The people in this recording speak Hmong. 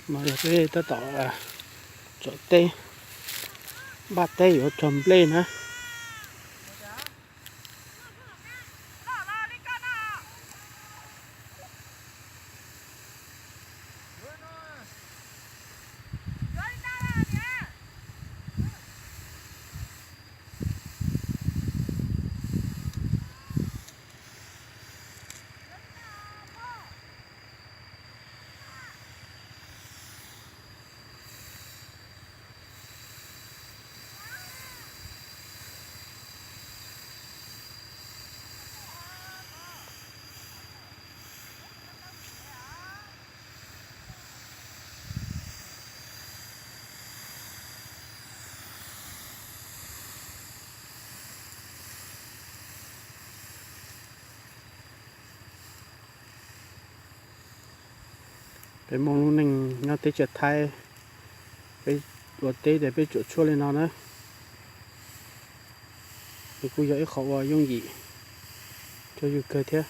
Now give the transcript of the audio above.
No yog peb tab tom tsom teb, npaj teb yuav cog nplej na. Peb Hmoob lub neej nyob teb chaws Thaib, peb ua teb ces peb tsuam tshuaj li no na. Nws kuj yog ib qho uas yooj yim rau yus kawg thiab.